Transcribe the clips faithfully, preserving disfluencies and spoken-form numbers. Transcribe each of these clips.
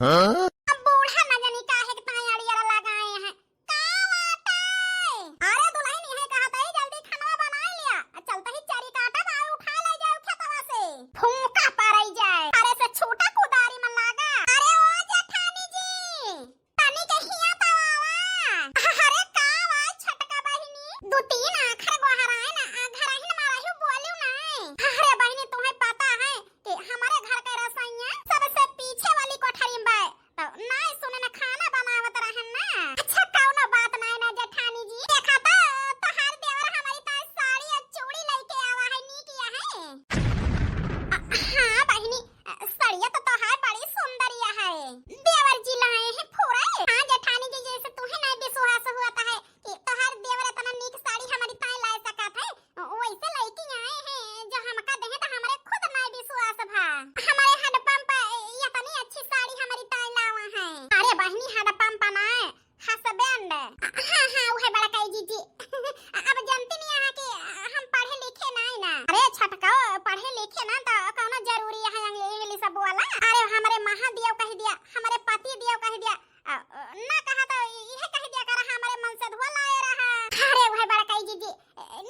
हाँ? अब बूढ़ा न जानी काहे के ताई अड़ियर लगाए हैं। का बाटे? अरे दुलहिन, इहे कहत ही, जल्दी खनवा बनाइ लिया। आ चलत ही चरी काटब अउर उठाइ लइ जाउ खेतवा से। फूंका परइ जाए। अरे से छूटा कुदारी में लागा। अरे ओ जेठानी जी, तनी के हिया तो आवा। अरे का बा छोटका बहिनी? दू तीन आखर गोहराए ना, आ घरहिन मरहु बोलू नाई। अरे बहिनी, तुम्हें पता है कि हमरे घर के रसोइया सबसे पीछे वाली कोठरी में बा, तो नाई सुने ना, खाना बनावत रहन ना। अच्छा, कौनो बात नाई ना जेठानी जी, देखा तो तोहार देवर हमारी ताई साड़ी और चूड़ी लइके आवा है, नीक या है। अ, हाँ बहिनी, अ, सड़िया तो तोहार बड़ी सुंदर या है। देवर जी लाए हैं फुरई। हाँ जेठानी जी, जैसे तुम्हें नहीं विश्वास हुआ था है कि तोहार देवर इतना नीक साड़ी हमारी ताई लाए सकत है, वैसे लइके आए हैं जो हमका देहे तो हमरे खुद नहीं विश्वास भा। हमारे हडपंप इतनी अच्छी साड़ी हमारी ताई लावा है। अरे बहिनी, हडपंप ना, husband। हाँ, हाँ, उहे बड़काई जीजी। अब जानती नहीं है कि हम पढ़े लिखे नहीं ना। अरे छोटको, पढ़े लिखे ना तो कौनो जरूरी है English बोला? अरे हमरे महादेव कह दिया, हमरे पति देव कह दिया। आ, ना कहा तो इहे कह दिया करा, हमरे मन से धुआ लाए रहा। अरे उहे बड़काई जीजी,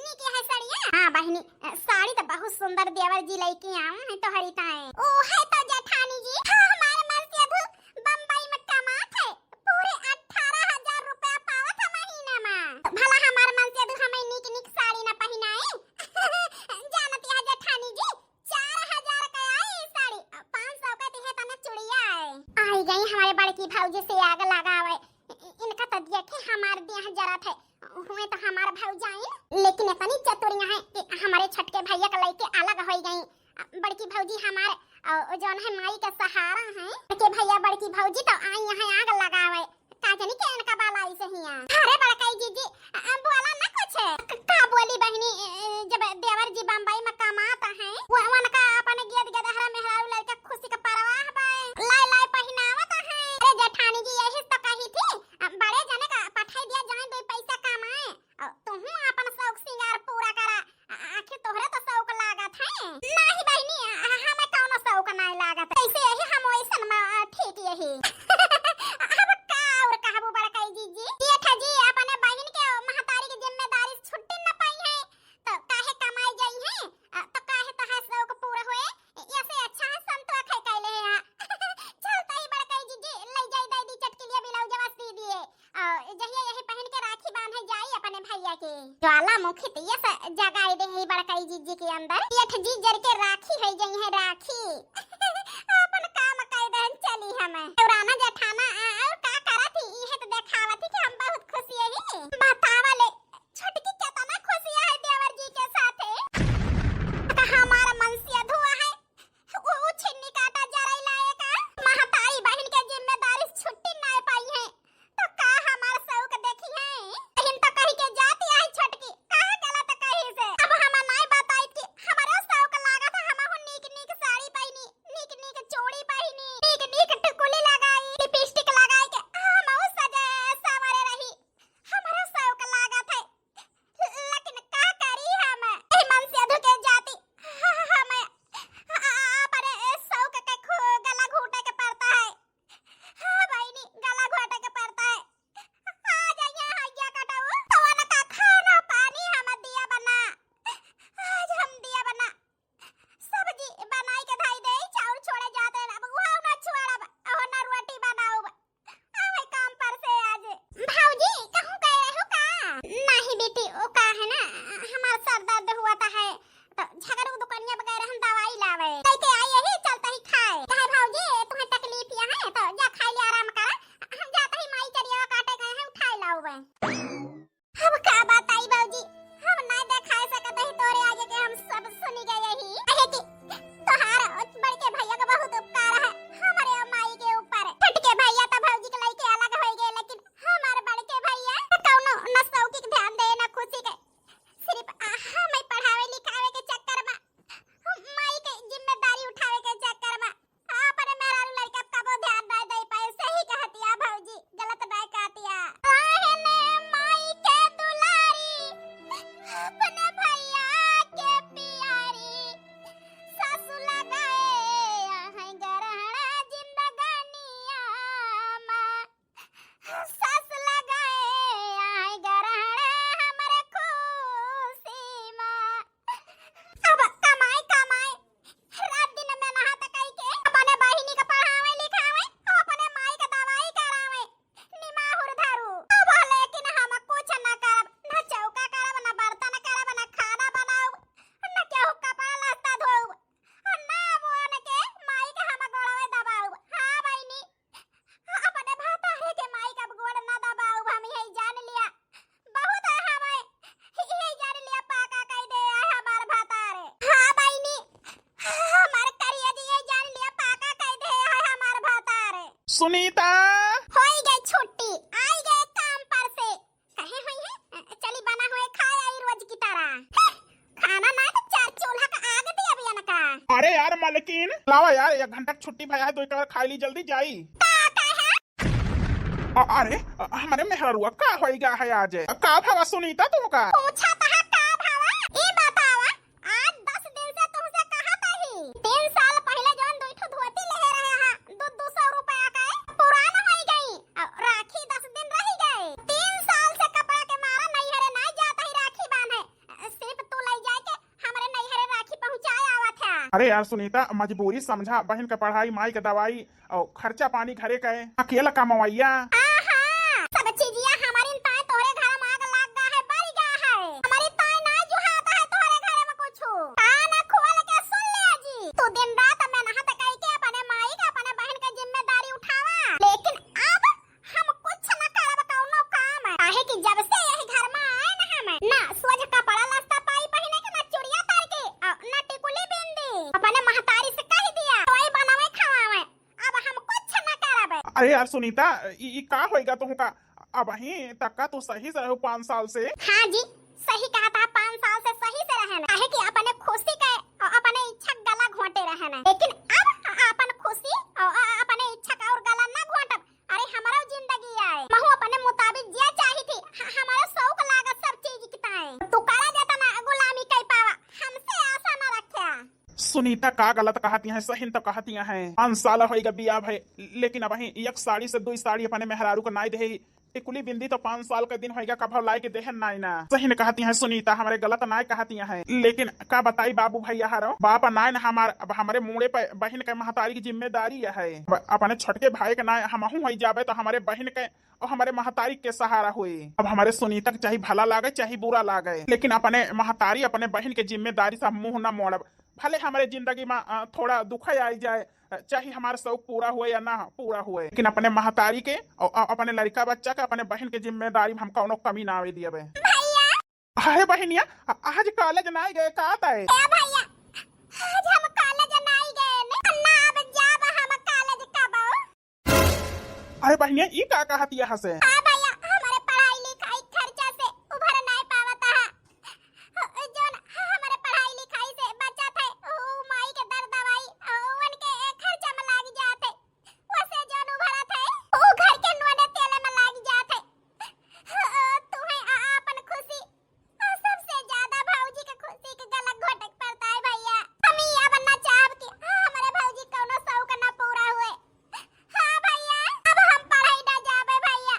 नीक है सड़िया। हाँ बहिनी, साड़ी तो बहुत सुंदर देवर जी लइके आवा है तोहरी ताई। ओ है तो जेठानी जी, हाँ, हमारे मन से अधू बम्बई में कमात है, पूरे अठारह हजार रुपया पावत है महीना में। भला हमार मन से अधू हमें नीक नीक साड़ी ना पहिनाए। जानत है जेठानी जी, चार हजार का आई साड़ी, पाँच सौ का दिहे तने चुड़िया है। आई गई हमारे बड़की भौजी से आग लगावे। इ-, इनका तो देखे हमार देह जरत है, हुए तो हमार भौजाइन, लेकिन इतनी चतुरिया है कि हमारे छोटके भैया का लइके अलग हो गई। बड़की भौजी हमार, अ, जौन है माई का सहारा है, के भैया बड़की भौजी तो आई यहाँ आग लगावे। का जानी के इनका बाला आई सहिया। अरे बड़काई जीजी, अ, बोला ना कुछ। क-, का बोली बहिनी, अ, जब देवर जी बम्बई में कमात हैं, वो उनका अपने गेद गेदहरा मेहरारू लड़का खुशी का परवाह बा। लाई लाई पहिनावत हैं। अरे जेठानी जी यही तो कही थी, अ, बड़े जने का पठाई दिया जाए, दो पैसा कमाए। अ, तुहू अपन शौक सिंगार पूरा करा। आ-, आखिर तोहरे तो शौक लागत है। नाही बहिनी, आ-, हमें कौनो शौक नाही लागत। जैसे यही हम वैसन मा-, आ, ठीक यही। अब का और कहबू बड़काई जीजी? जेठ जी अपने बहिन के महतारी के जिम्मेदारी से छुट्टी न पाई है, तो काहे कमाई जाई है? आ, तो काहे तहार शौक पूरा होए? ऐसे अच्छा है संतोष है कैले है। चल तही बड़काई जीजी, ले जाई दे दी चटकिलिया ब्लाउजवा सी दिए। आ, जहिया यही पहिन के राखी बांधे जाई अपने भैया के। ज्वालामुखी तो ये स-, जगाई दे है बड़काई जीजी के अंदर। जेठ जी जर के राखी है जई है राखी। अपन काम कई देन चली हम। पुराना जेठाना आ, और का करत ही, इहे तो देखावत ही कि हम बहुत खुशी है। बतावा ले, छोटकी केतना खुशी है देवर जी के साथे। तो हमार मन से धुआ है। उ, उ छिन्नी काटा जरई लाए का? महतारी बहिन के जिम्मेदारी से छुट्टी नाय पाई है, तो का हमार शौक देखी है? बहिन तो कही के जाती है छोटकी, कहाँ गलत कही से? अब हम नाय बताई कि हमरो शौक लागत है, हमहू नीक नीक साड़ी पहिनी, नीक नीक चूड़ी पहिनी, नीक नीक टिकुली लगाई, लिपस्टिक लगाई के हमहू सजे सवरे रही। हमरो शौक सुनीता। होई गई छुट्टी, आई गए काम पर से। कहे हुई है, चली बना हुए खाए आई रोज की तरह। हैं, खाना ना तो चार चूल्हा का आग दिया बियन का। अरे यार मालकिन, लावा यार, एक घंटा की छुट्टी भया है, दो एक बार खाई ली, जल्दी जाई। का, का है? अ-, अरे, अ, हमरे मेहररुआ का होई गया है आज? का भावा सुनीता तुमका? पूछा तहा का भावा? ई बतावा, आज दस दिन से तुमसे कहा तही। तीन साल पहिले जौन दुई ठो धोती लेहे रहे हा, दू, दू सौ रुपया के, पुरान होई गई। अ, राखी दस दिन रही गए। तीन साल से कपड़ा के मारा नैहरे नाई जात ही राखी बांधे। अ, सिर्फ तू लई जाए के हमरे नैहरे राखी पहुँचाए आवत है। अरे यार सुनीता, मजबूरी समझा, बहिन के पढ़ाई, माई के दवाई, और खर्चा पानी घरे का है, अकेला कमवैया। आहा, सब चीजिया हमारी ताए तोहरे घर में आग लाग गा है, बरी गा है। हमारी ताए ना जुहाता है तोहरे घर में कुछ। कान खोल के सुन ले जी, तू दिन रात मेहनत कई के अपने माई के, अपने बहन के जिम्मेदारी उठावा, लेकिन अब हम कुछ न करब कौनो काम। काहे कि जब से यही घर में आए न हम, ना सोझ कपड़ा लत्ता पाई पहिने के, ना चुड़िया तार के, और ना टिकुली बिंदी। अपने महतारी से कह दिया, तोई बनावे खवावे। अब हम कुछ न करब। अरे यार सुनीता, ई, ई का होइगा तुहका? अबहीं तक का तू सही से रहो पाँच साल से। हाँ जी, सही कहा था, पाँच साल से सही से रहे न। काहे कि अपने खुशी के और अपने इच्छा के गला घोंटे रहे न। लेकिन अब अपन खुशी और अपने इच्छा का और गला ना घोंटब। अरे हमरो जिंदगी आए, महू अपने मुताबिक जिया चाही थी। ह-, हमरो शौक लागत सब चीज की ताए। तू करा जाता ना गुलामी कई पावा, हमसे आशा ना रख्या। सुनीता का गलत कहतिया है, सही तो कहतिया है। पाँच साल होइगा बियाह भए, लेकिन अबहीं एक साड़ी से दुई साड़ी अपने मेहरारू को नाई देहे। टिकुली बिंदी तो पाँच साल के दिन होइगा, कभो लाए के देहन नाई ना। सही न कहतिया है सुनीता, हमरे गलत नाई कहतिया है। लेकिन का बताई बाबू भैया हरो, बाप नाई ना हमार, अब हमरे मूड़े पे बहिन के महतारी की जिम्मेदारी है। अब अपने छोटके भाई के नाई हमहू होई जाबे तो हमरे बहिन के और हमरे महतारी के सहारा होई। अब हमरे सुनीता के चाहे भला लागे चाहे बुरा लागे, लेकिन अपने महतारी अपने बहिन के जिम्मेदारी से मुंह ना मोड़ब। भले हमरे जिंदगी में, अ, थोड़ा दुख आई जाए, अ, चाहे हमार शौक पूरा हुए या ना पूरा हुए, लेकिन अपने महतारी के और, अ, अपने लड़का बच्चा के, अपने बहिन के जिम्मेदारी में हम कौनो कमी ना आवे दियबे। भैया। अरे बहिनिया, अ-, आज कॉलेज ना गए का ताए? ए भैया, आज हम कॉलेज ना गए ने, ना अब जाब हम कॉलेज कबो। अरे बहिनिया, ई का कहतिया हसे? हाँ भैया, हमरे पढ़ाई लिखाई खर्चा से उभर नाई पावत हा। जौन हमरे पढ़ाई लिखाई से बचत है, ऊ माई के दर दवाई, उनके खर्चा में लाग जात है। वैसे जौन उभरत है, ऊ घर के नूने तेले में लाग जात है। तू है आ-, आपन खुशी और सबसे ज्यादा भौजी के खुशी के गला घोटे के पड़ता है भैया। हम ई अब ना चाहब कि हमरे भौजी कौनो शौक ना पूरा हुए। हाँ भैया, अब हम पढ़ाई ना जाबे भैया।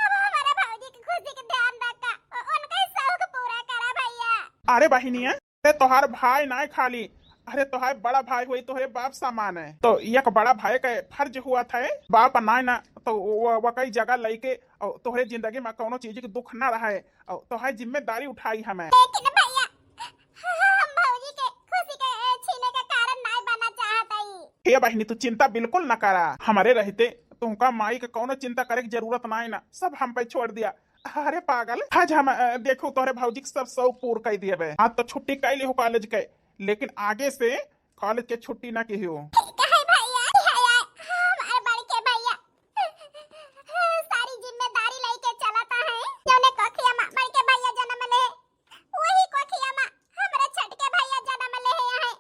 अब हमरे भौजी के खुशी के ध्यान रखा, उ-, उनके शौक पूरा करा भैया। अरे बहिनिया, अरे तोहार भाई नाय खाली, अरे तोहार बड़ा भाई होई, तोहरे बाप समान है। तो एक बड़ा भाई का फर्ज हुआ था, बाप नाय ना, तो वो, वो कई जगह लइके और तोहरे जिंदगी में कौनो चीज के दुख ना रहे और तोहरे जिम्मेदारी उठाई हमें। लेकिन भैया, हम भौजी के खुशी के छीने का कारण नाय बना चाहत हई। हे बहिनी, तू चिंता बिल्कुल न करा, हमरे रहते तुमका माई के कौनो चिंता करे की जरूरत नाय ना, सब हम पे छोड़ दिया। अरे पागल, आज हम, अ, देखो तोहरे भौजी के सब शौक पूर कर दिए बे। आज तो छुट्टी कर ली हो कॉलेज के, लेकिन आगे से कॉलेज के छुट्टी ना किहियो। ठीक है भैया, भैया, हमारे बड़के भैया सारी जिम्मेदारी लेके चलता है। जौने कोखिया में बड़के भैया जन्म ले, वही कोखिया में हमरे छोटके भैया जन्म ले हैं।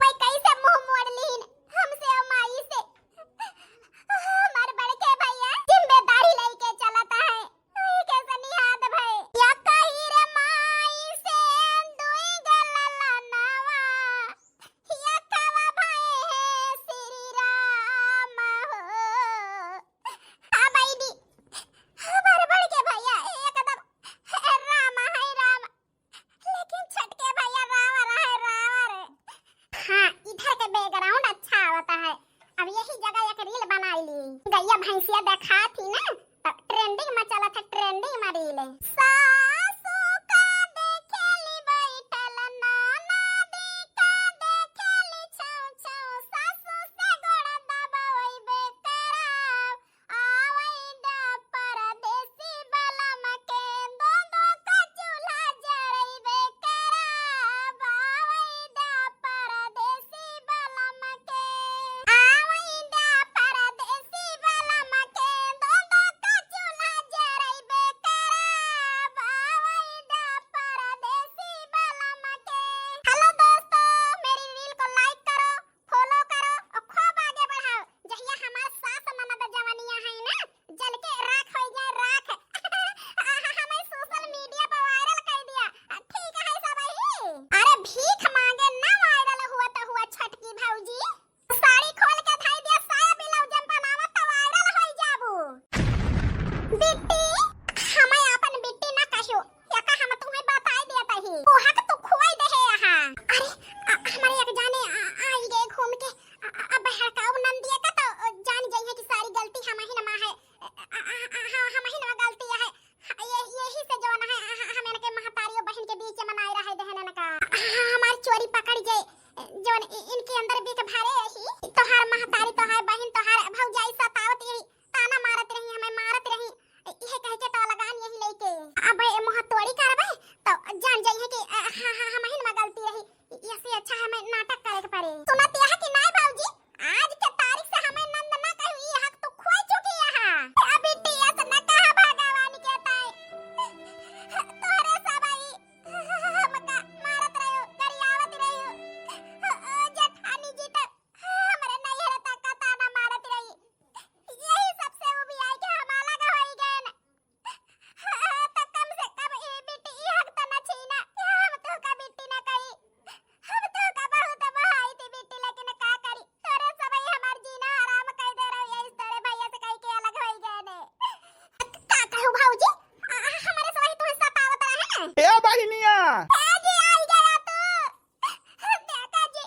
कोई कैसे मुंह मोड़ लीन हमसे और माई से। हमार बड़के भैया जिम्मेदारी लेके चलता है। वही कैसे निहाद भई। या कही रे माई से दुई गो ललनवा, या कवा भए है तोरी पकड़ जाए, जवन इ-, इनके अंदर बिख भरे रही। तोहार महतारी, तोहार बहिन, तोहार भौजाई सतावत रही, ताना मारत रही, हमें मारत रही, इहे कह के तो लगान यही लेके। अब ए मुँह तोड़ी करबे तो जान जाइए कि, अ, हाँ, हाँ, हमहिन में गलती रही। इससे अच्छा हमें नाटक करे के पड़े। सुनत यह कि नाय भौजी, आज के तारीख से हमें नंद ना कहू, ई हक तू खोई चुकी यहाँ। अभी टीएस न कहा भगवान के ताई। तोहरे सब ई हमका मारत रहो, गरियावत रहो। जेठानी जी त हमरे नैहर तक का ताना मारत रही। यही सबसे उबियाई के हम अलग होई गए न। त कम से कम ई बिट्टी ई हक त न छीना कि हम तोहका बिट्टी न कही। हम तोहका बहुत बहाई थी बिट्टी, लेकिन का करी, तोरे सबई हमार जीना हराम कर दे रहो, यही तोरे भैया से कही के अलग होई गए ने। का कहू भौजी, आ, हमारे सबई तुम्हें सतावत रहे हैं। ए बहिनिया। ए जी, आई गया तू। देखा जी,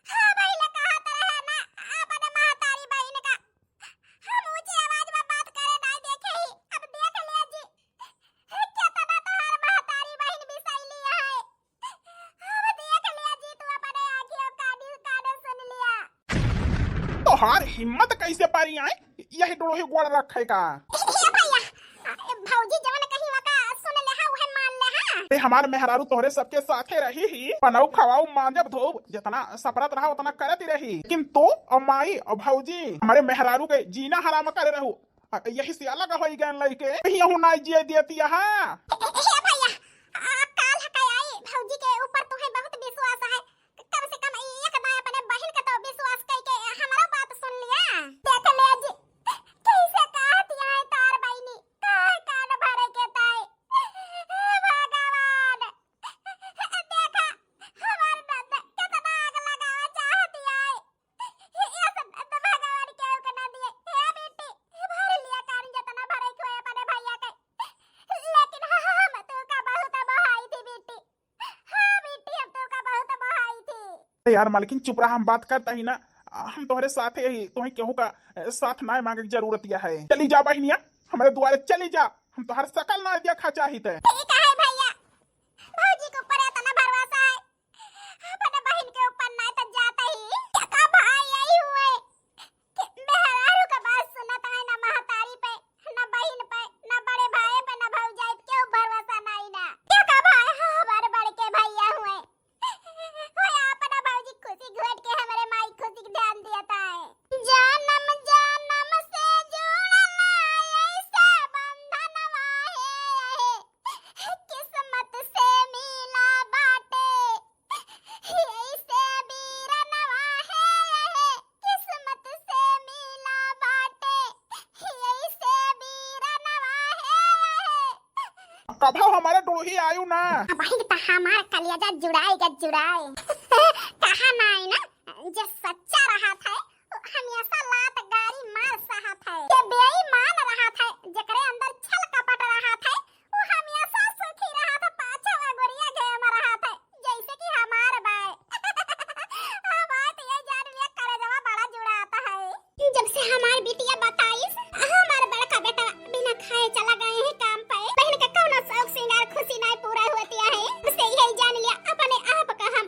हाँ, भइया कहत रहे ना, अपने महतारी बहिन का हम ऊंची आवाज में बात करे नाई देखे ही। अब देख लिया जी, केतना तोहार महतारी बहिन बिसैली है। अब देख लिया जी, तू अपने आँखियों कानी काने सुन लिया। तोहार हिम्मत कैसे पारी आए, यही डोड़ोही गोड़ रखे का? ए भैया, भौजी जवन कही वका सुन ले हा, उहे मान ले हा। ए, हमार मेहरारू तोहरे सबके साथे रही ही, बनाऊ खवाऊ मांजब धोब, जितना सपरत रहा उतना करत ही रही, लेकिन तू और माई और भौजी हमारे मेहरारू के जीना हराम करे रहू। अ, यही से अलग होई गए लइके, यहू नाई जिए देती यहाँ। ए, ए, ए भैया, आ, काल हकाई आई, भौजी के ऊपर तुम्हें बहुत विश्वास है, कम से कम एक दाएं अपने बहिन का तो विश्वास कइके हमरो बात सुन लिया। देख ले जी, कैसे कहत यहाँ तार बहिनी, काहे कान भरे के ताई। हे भगवान, देखा, हमार नंद कितना आग लगावा चाहती है। ये सब नंद भगवान के ओके ना दिए। हे बेटी, भर लिया कान जितना भरे के होए अपने भैया के। लेकिन हम तू का बहुत बहाई थी बेटी। हाँ बेटी, हम तो का बहुत बहाई थी। अरे यार मालकिन, चुप रहा, हम बात करता ही ना, हम तोहरे साथे ही, तुम्हें केहू का, अ, साथ ना मांगे की जरूरत यह है। चली जा बहिनिया, हमारे दुआरे चली जा, हम तोहर सकल ना देखा चाहित है। ठीक है भैया, भौजी के ऊपर इतना भरोसा है, अपने बहिन के ऊपर ना तो जाता ही। का भाई यही हुए कि मेहरारू का बात सुनत है, ना महतारी पे, ना बहिन पे, ना बड़े भाई पे, ना भौजाई पे, केहू भरोसा नहीं ना। का भाई, हाँ, हमारे बड़के भैया हुए, हुए अपना भौजी खुशी घोट के हमारे माई खुशी के ध्यान दिया था है। जन्म जन्म से जुड़ल ऐसे बंधनवा है, किस्मत से मिला बाटे। यही से बीरनवा है, यही किस्मत से मिला बाटे। यही से बीरनवा है, यही। कभो हमारे डोही आयु ना। अब वही तो हमार कलियाजा जुड़ाई के जुड़ाई। कहा ना है ना, जे सच्चा रहा था, हमेशा लात गारी मार सहत है। जे बेईमान रहत है, जेकरे अंदर छल कपट रहत है, वो हमेशा सुखी रहत है, पाछे वा गोरिया गेम रहत है, जैसे कि हमार बाय। हमार तो ये जान लिया, करेजवा बड़ा जुड़ाता है। जब से हमार बिटिया बताइस, हमार बड़का बेटा बिना खाए चला गए हैं काम पे, बहन के कौनो शौक श्रृंगार खुशी नहीं पूरा होती है। से यही जान लिया, अपने आप का हम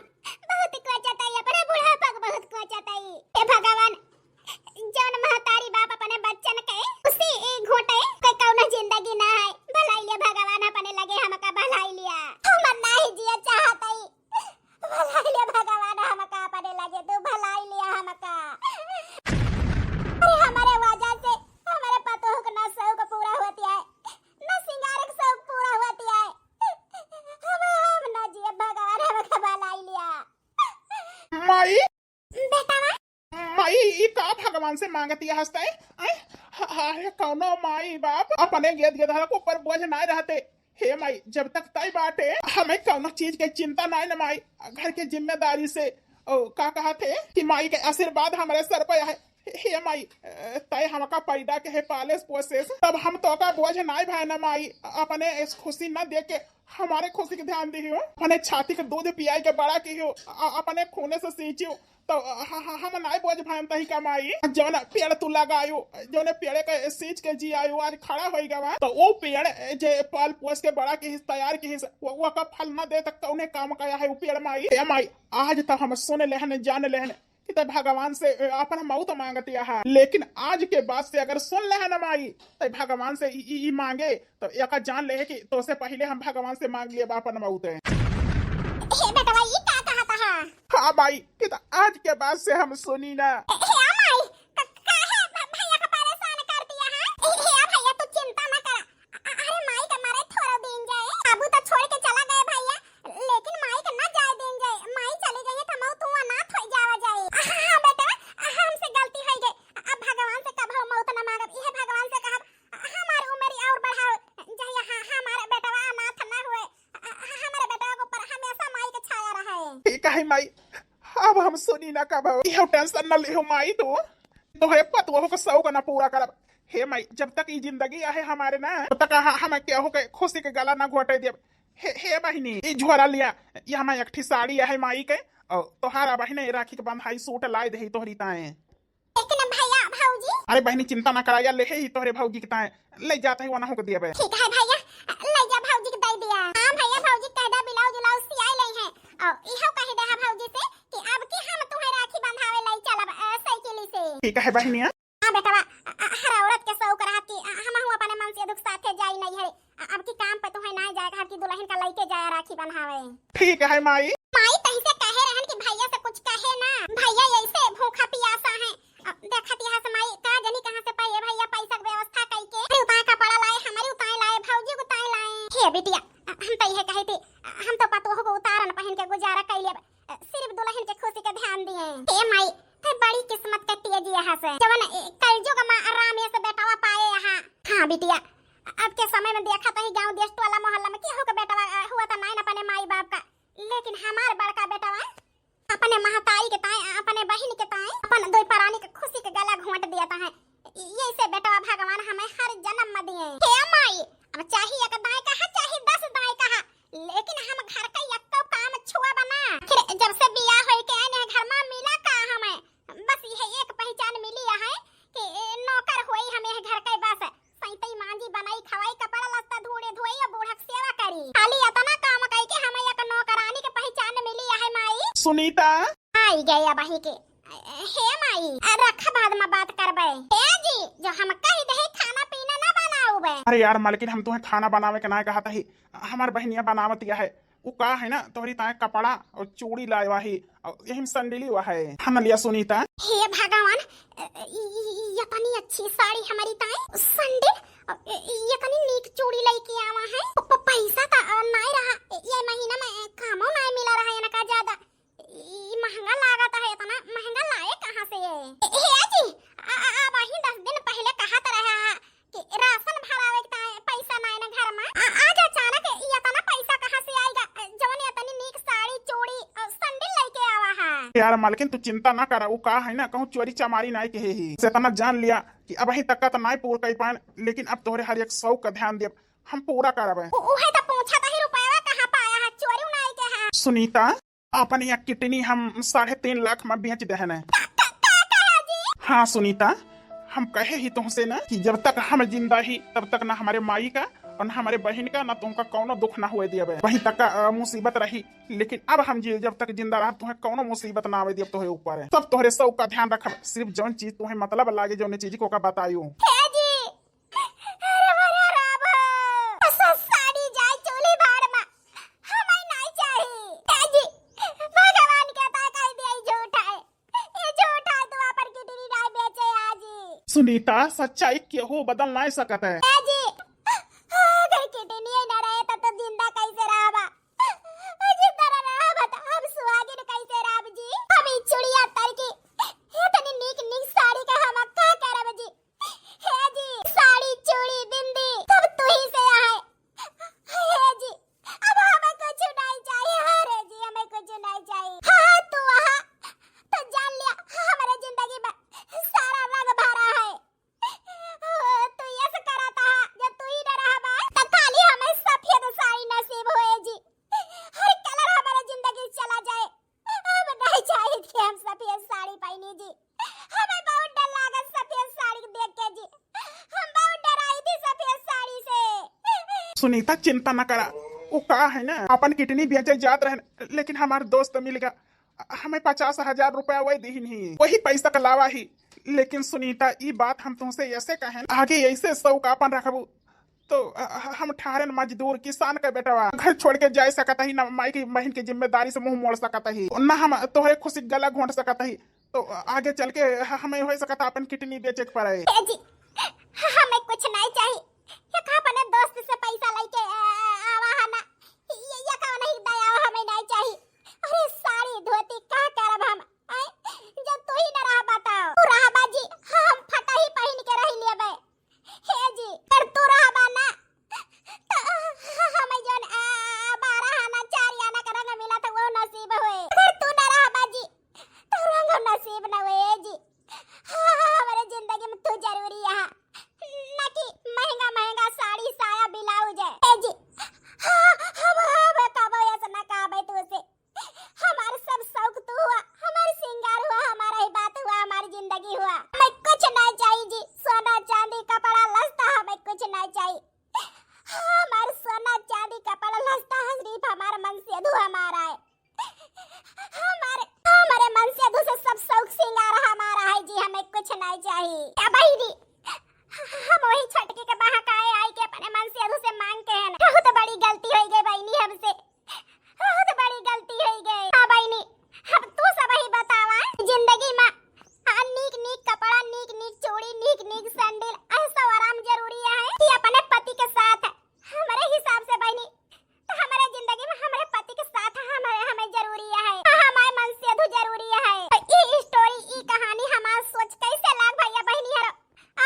बहुत कोचताई, अपने बुढ़ापा को बहुत कोचताई। हे भगवान, जौन महतारी बाप अपने बच्चन के उसी ई घोटे के कौनो जिंदगी ना है। भलाई लिया भगवान, अपने लगे हमका भलाई लिया। हम नाही जिया चाहताई। भलाई लिया भगवान, हमका अपने लगे तू भलाई लिया हमका। अरे हमारे वजह से हमारे पतोह के ना शौक पूरा होती है, ना श्रृंगार के शौक पूरा होती है। हम, हम ना जिए भगवान, हमका भलाई लिया। माई। बेटावा। माई, ई का भगवान से मांगती हस्ते? आय, ह-, अरे कौनो माई बाप अपने गेद गेदहर के ऊपर बोझ ना रहते। हे माई, जब तक तय बाटे, हमें कौनो चीज के चिंता ना न माई। घर के जिम्मेदारी से, ओ, का कहा थे कि माई के आशीर्वाद हमारे सर पे है। हे माई, तय हमका पैदा के है पालेस पोसेस, तब हम तोका बोझ नाई भयन माई। अपने इस खुशी न देके हमारे खुशी के ध्यान दिहियो। अपने छाती के दूध पियाई के बड़ा किहियो, अ-, अपने खूने से सींचियो, तो ह-, ह-, हम नाई बोझ भयन तही का माई। जौन पेड़ तू लगायो, जौन पेड़ के सींच के जियायो, आज खड़ा होई गवा, तो वो पेड़ जे पाल पोस के बड़ा किहिस, तैयार किहिस, वो, वो का फल न दे, त कौने काम का है वो पेड़ माई? ए माई, आज तो हम सुन लेहन, जान लेहन कि तै भगवान से, ए, अपन मौत मांगत अहा, लेकिन आज के बाद से अगर सुन लेहन माई, तै भगवान से ई, ई, ई मांगे, तो एका जान ले कि तोसे पहिले हम भगवान से मांग लेब अपन मौत। हे बेटवा, ई का कहत हा? हाँ माई, कि त आज के बाद से हम सुनी ना। हे माई, क-, काहे भ-, भैया का परेशान कर दिया है? हे, हे भैया, तू चिंता ना करा। अ-, अरे माई के मारे थोड़ो दिन जाए। बाबू तो छोड़ के चला गए भैया, लेकिन माई के ना जाए दिन जाए। माई चली गई है तो मऊ तू अनाथ हो जावा जाए। हाँ, हाँ बेटा, हमसे गलती हो गई। अब भगवान से कब मौत ना मांगब, यह भगवान से कहब हमार उम्र और बढ़ाओ। जहिया हाँ, हमारे बेटवा अनाथ ना हुए, हमारे बेटवा के ऊपर हमेशा माई के छाया रहे। ठीक है माई, अब हम सुनी ना कब। यह टेंशन ना लिहो माई तू, तोहरे पतोह के शौक ना पूरा करब। हे माई, जब तक ई जिंदगी आहे हमारे ना, तब तक ह-, हम केहू के खुशी के गला ना घोटे देब। हे, हे बहिनी, ई झोरा लिया, ये हमार एक ठी साड़ी आहे माई के, और तोहार बहिनी राखी के बंधाई सूट लाए देही तोहरी ताए। लेकिन भैया, भौजी? अरे बहिनी, चिंता ना करा, या लेहे ही तोहरे भौजी के ताए, ले जात ही वनहु के देबे। ठीक है भैया, ले जा भौजी के दे दिया। हाँ भैया, भौजी कह दा ब्लाउज उलाउज सियाई ले हैं, और इहो कह दे है भौजी से कि अब की हम तुम्हें राखी बंधावे ले चलब, अ, साइकिल से। ठीक है बहिनिया। हाँ बेटवा, अ, अ, हर औरत के शौक रहत कि, अ, हमहू अपने मन से दुख साथे जाई नहीं है। अ, अब की काम पे तुम्हें ना जाए, घर की दुल्हन का लइके जाए राखी बंधावे। ठीक है माई। माई तही से कहे रहन कि भैया से कुछ कहे ना, भैया ऐसे भूखा पियासा है। अ, देखत यहाँ से माई का जनी कहाँ से पाए भैया पैसा के व्यवस्था कई के। अरे उताए कपड़ा लाए, हमारे उताए लाए, भौजी को उताए लाए। हे बिटिया, अ, हम तो यह कहे थे, अ, हम तो पतोह को उतारन पहन के गुजारा कई लेब। सिर्फ दुल्हन के खुशी के ध्यान दिए। हे माई, ते बड़ी किस्मत के तेज यहाँ से, जवन, ए, कलजुग में राम यस बेटवा पाए यहाँ। हाँ बिटिया, अब के समय में देखा तही गाँव देश टोला मोहल्ला में केहू के बेटवा, अ, हुआ त नाइन अपने माई बाप का, लेकिन हमार बड़का बेटवा अपने महताई के ताई, अपने बहिन के ताई, अपन दोई परानी के खुशी के गला घोंट दिया है। यही से बेटवा भगवान हमें हर जन्म में दिए। हे माई, अब चाहे एक दाई कहा, चाहे दस दाई कहा, लेकिन हम घर का यक्को काम छुआ बना। फिर जब से बियाह होई के आए हैं घर में, मिला का हमें? बस यह एक पहचान मिली है कि नौकर होई हमें घर के बस। सैतई मांजी, बनाई, खवाई, कपड़ा लत्ता धूड़े धोई और बूढ़क सेवा करी। खाली इतना काम कई के हमें एक नौकरानी के पहचान मिली है माई। सुनीता। आई गया बही के। हे माई, रखा बाद में बात करबे। हे जी, जो हम कह दे खाना पीना ना बनाऊबे। अरे यार मालकिन, हम तुम्हें खाना बनावे के ना कहा था ही, हमार बहनिया बनावत या है। उ का है ना, तोहरी ताए कपड़ा और चूड़ी लाए वाही, और यही में संडिली हुआ है। हाँ ना लिया सुनीता। हे भगवान, अ, इ, इ, इ, ये तनी अच्छी साड़ी हमारी ताए, संडिल, अ, इ, इ, ये तनी नीक चूड़ी लेके आवा है। प, प, पैसा तो, अ, नाय रहा, ये महीना में कामो नाय मिला रहा है ना का ज्यादा। ई महंगा लागत है, इतना महंगा लाए कहाँ से ये? ए, ए जी, आ, आ, आ, वही दस दिन पहले कहत रहे हैं कि राशन भरावे के ताए पैसा नाय ना घर में। आ, आज अचानक ई इतना पैसा कहाँ से आएगा? जवन इतनी नीक साड़ी, चूड़ी और संडिल लेके आवा है। यार मालकिन, तू चिंता ना करा, वो का है ना, कहूँ चोरी चमारी नाय के ही। से इतना जान लिया कि अब ही तक का तो नाय पूर कर पाए, लेकिन अब तोहरे हर एक शौक का ध्यान देब, हम पूरा करब। उ-, उहे तो पूछत ही, रुपया कहाँ पाया है, चोरी नाय के है। सुनीता, अपन यह किडनी हम साढ़े तीन लाख में बेच देहन है। का, का, का कहा जी? हाँ सुनीता, हम कहे ही तुमसे ना कि जब तक हम जिंदा ही तब तक ना हमारे माई का और ना हमारे बहन का ना तुमका कौनो दुख ना हुए दियाबे। वहीं तक का, अ, मुसीबत रही, लेकिन अब हम जी जब तक जिंदा रह तुम्हें कौनो मुसीबत ना आवे दियब तोहरे ऊपर। सब तोहरे शौक का ध्यान रखब, सिर्फ जौन चीज तुम्हें मतलब लागे जौन चीज को का बतायू। हे जी, अरे मोरे राम, बस साड़ी जाए चूल्ही भाड़ में, हमें नहीं चाही। ए जी, भगवान के ता कह दिया ई झूठ है, ई झूठ है, तू अपन किडनी नहीं बेचे आज। सुनीता, सच्चाई केहू बदल नहीं सकत है। ए जी, अगर किडनी ही ना रहे तो तू जिंदा कैसे रहबा? जिंदा ना रहबा तो हम सुहागिन कैसे रहब जी? हम ई चुड़िया तर की इतनी नीक नीक साड़ी का हम का करब जी? हे जी, साड़ी, चूड़ी, बिंदी सब तू ही से आए। हे जी, अब हमें कुछ नहीं चाहिए। हाँ रे जी, हमें कुछ नहीं चाहिए। हाँ, हाँ, तू वहाँ तो जान लिया, हमारे जिंदगी में सारा सुनीता, चिंता न करा, उ का है ना, अपन किडनी बेचे जात रहन, लेकिन हमार दोस्त मिल गया, हमें पचास हजार रुपया वही दीहिन ही, वही पैसा का लावा ही। लेकिन सुनीता, ई बात हम तुमसे ऐसे कहेन, आगे ऐसे शौक अपन रखबू तो, अ, अ, हम ठहरन मजदूर किसान का बेटवा, घर छोड़ के जा सकत ही ना, माई की बहन की जिम्मेदारी से मुंह मोड़ सकत ही ना, हम तोहरे खुशी गला घोंट सकत ही। तो आगे चल के ह-, हमें हो सकता अपन किडनी बेचे के पड़े। ए जी, हमें कुछ नहीं चाहिए। एक अपने दोस्त से पैसा लेके, अ, आवा है ना, ये, ये कौन ही दया हमें नहीं चाहिए। अरे साड़ी धोती का करब हम, आए? जब तू ही न रहा बताओ, तू रहा बाजी, हम फटा ही पहन के रह लेबे। हे जी, अगर तू रहबा ना, तो हमें जौन, आ, बारह आना, चार आना का रंग मिला था, वो नसीब होए। अगर तू न रहबा जी, तो रंग नसीब न होए जी। हाँ, हमारे जिंदगी में तू जरूरी है, ना कि महंगा महंगा साड़ी, साया, ब्लाउज है। ए जी, हाँ, हम, हम कबो ऐसा ना कहबे तू से। हमार सब शौक तू हुआ, हमार सिंगार हुआ, हमारा ही बात हुआ, हमारी जिंदगी हुआ। हमें कुछ नहीं चाहिए जी, सोना चांदी कपड़ा लत्ता हमें कुछ नहीं चाहिए। हमार सोना चांदी कपड़ा लत्ता है, सिर्फ हमार मन से धुआ हमारा है। हमारे, हमारे मन से धु से सब शौक सिंगार हमारा है जी, हमें कुछ नहीं चाहिए। क्या बहिनी, हम वही छोटकी के बहकाए आई के अपने मन से धु से मांग के है ना। बहुत बड़ी गलती हो गई बहिनी हमसे, बहुत बड़ी गलती हो गई। हाँ बहिनी, अब तू सब ही बतावा, जिंदगी में, हाँ, नीक नीक कपड़ा, नीक नीक चूड़ी, नीक नीक सैंडल, ऐसा आराम जरूरी है कि अपने पति के साथ? हमारे हिसाब से बहिनी, तो हमारे जिंदगी में हमारे पति के साथ हमारे, हमें जरूरी है, हमारे मन से धु जरूरी है। तो ई स्टोरी, ई कहानी हमार सोच कैसे लाग भैया बहिनी हरो?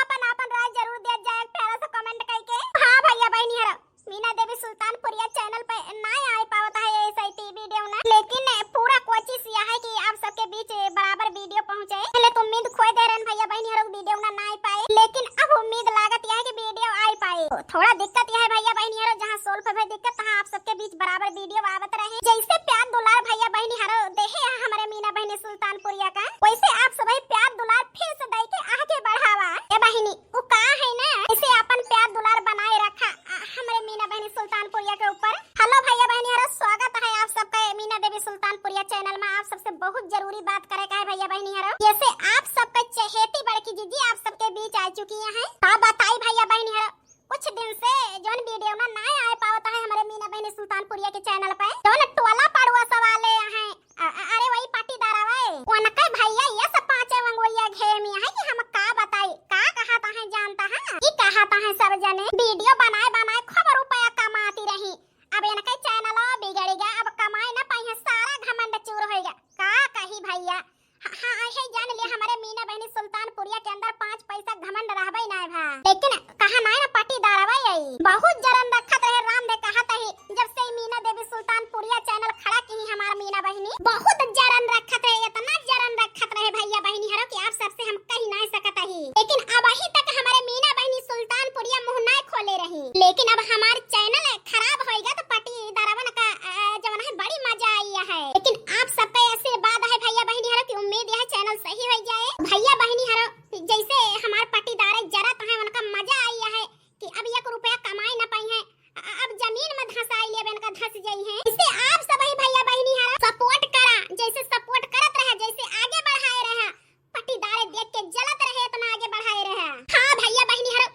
आपन आपन राय जरूर दिया जाए, प्यारा सा कमेंट करके। हाँ भैया बहिनी हरो, मीना देवी सुल्तानपुरिया चैनल पे ना आ पावत है एस आई टी वीडियो ना, लेकिन पूरा कोशिश यह है कि आप सबके बीच बराबर वीडियो पहुँचे। पहले तो उम्मीद खोए दे रहन भैया बहिनी हरो वीडियो ना, ना आ पाए, लेकिन अब उम्मीद लागत यह है कि वीडियो आ पाए। थोड़ा दिक्कत यह है भैया बहिनी हरो, जहाँ सोल्व भई दिक्कत, तहाँ आप सबके बीच बराबर वीडियो आवत रहे। जैसे प्यार दुलार भैया बहिनी हरो देहे है हमारे मीना बहिनी सुल्तानपुरिया का, वैसे आप सभी प्यार दुलार फिर से दे के आगे बढ़ावा। ए बहिनी, उ का है ना, इसे अपन प्यार दुलार बनाए रखा, आ, हमरे मीना बहिनी सुल्तानपुरिया के ऊपर। हेलो भैया बहिनी हरो, स्वागत है आप सबका मीना देवी सुल्तानपुरिया चैनल में। आप सबसे बहुत जरूरी बात करे का है भैया बहिनी हरो, जैसे आप सबका चहेती बड़की जीजी आप सबके बीच आ चुकी है। का बताई भैया बहिनी हरो, कुछ दिन से जौन वीडियो ना, ना आ पावत है हमारे मीना बहिनी सुल्तानपुरिया के चैनल पे, जौन टोला पड़ुआ सवाले हैं, अ-, अ-, अरे वही पाटीदार आवे, उनके भैया ये सब पाँचे अंगुरिया घेर में है कि हम का बताई, का कहत है जानता है, ई कहत है सब जने वीडियो बनाए बनाए खूब रुपया कमाती रही, अब इनके चैनल बिगड़ गया, अब कमाए ना पाई है, सारा घमंड चूर होइगा। का कही भैया, हाँ, हाँ, ऐसे ही जान लिया, हमारे मीना बहिनी सुल्तानपुरिया के अंदर पाँच पैसा घमंड रहबे ना है भा। लेकिन कहा ना है ना पाटीदार हवे यही। बहुत जरन रखत रहे, राम दे कहत ही, जब से ई मीना देवी सुल्तानपुरिया चैनल खड़ा की ही हमार मीना बहिनी, बहुत जरन रखत रहे, इतना जरन रखत रहे भैया बहिनी हरो कि आप सबसे हम कही ना सकत ही। लेकिन अब अभी तक हमारे मीना बहिनी सुल्तानपुरिया मुँह ना खोले रही। लेकिन अब हमार चैनल खराब होइगा तो पाटीदारवन का, अ, जवन है बड़ी मजा आई है। लेकिन आप सबका आशीर्वाद है भैया बहिनी हरो कि उम्मीद यह चैनल सही हो जाए। भैया बहिनी हरो जैसे हमार पाटीदार जरत है उनका मजा आई है कि अब एक रुपया कमाए ना पाई है, अ-, अब जमीन में धंसाई ले अब इनका धंस जाई है। इसे आप सब ही भैया बहिनी हरो सपोर्ट करा, जैसे सपोर्ट करत रहा, जैसे आगे बढ़ाए रहा, पट्टीदारे देख के जलत रहे, इतना आगे बढ़ाए रहे। हाँ भैया बहिनी हरो,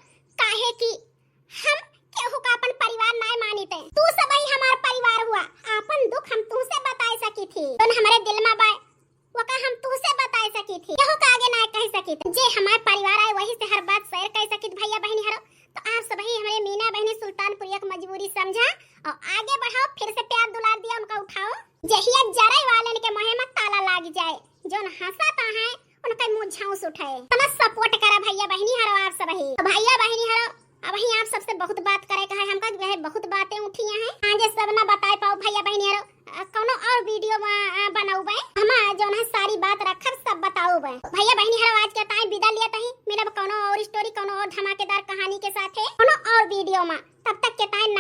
काहे कि हम केहू का अपन परिवार नाय मानिते। तू सबही हमार परिवार हुआ, आपन दुख हम तुहसे बताए सकी थी। जौन हमरे दिल में बाय, वका हम तुहसे बताए सकी थी। केहू का आगे नाय कह सकी थी। जे हमार परिवार आए, वही से हर बात शेयर कर सकी थी भैया बहिनी हरो। तो आप सबही हमरे मीना बहिनी सुल्तानपुरिया के मजबूरी समझा और आगे बढ़ाओ, फिर से प्यार दुलार दिया, उनका उठाओ। जहिया जरे वालन के मुँहे में ताला लाग जाए, जौन हंसत हैं, उनके मुँह झौंस उठे। इतना सपोर्ट करा भैया बहिनी हरो आप सबही। तो भैया बहिनी हरो, अबही आप सबसे बहुत बात करे का है, हमका जो है बहुत बातें उठी हैं। आज सब ना बताए पाओ भैया बहिनी हरो, अ, कौनो और वीडियो में, अ, बनाऊबे। हम जौन है सारी बात रखब, सब बताऊबे। भैया बहिनी हरो, आज के ताई विदा लिया तही, मिलब कौनो और स्टोरी, कौनो और धमाकेदार कहानी के साथे, कौनो और वीडियो में। तब तक के ताई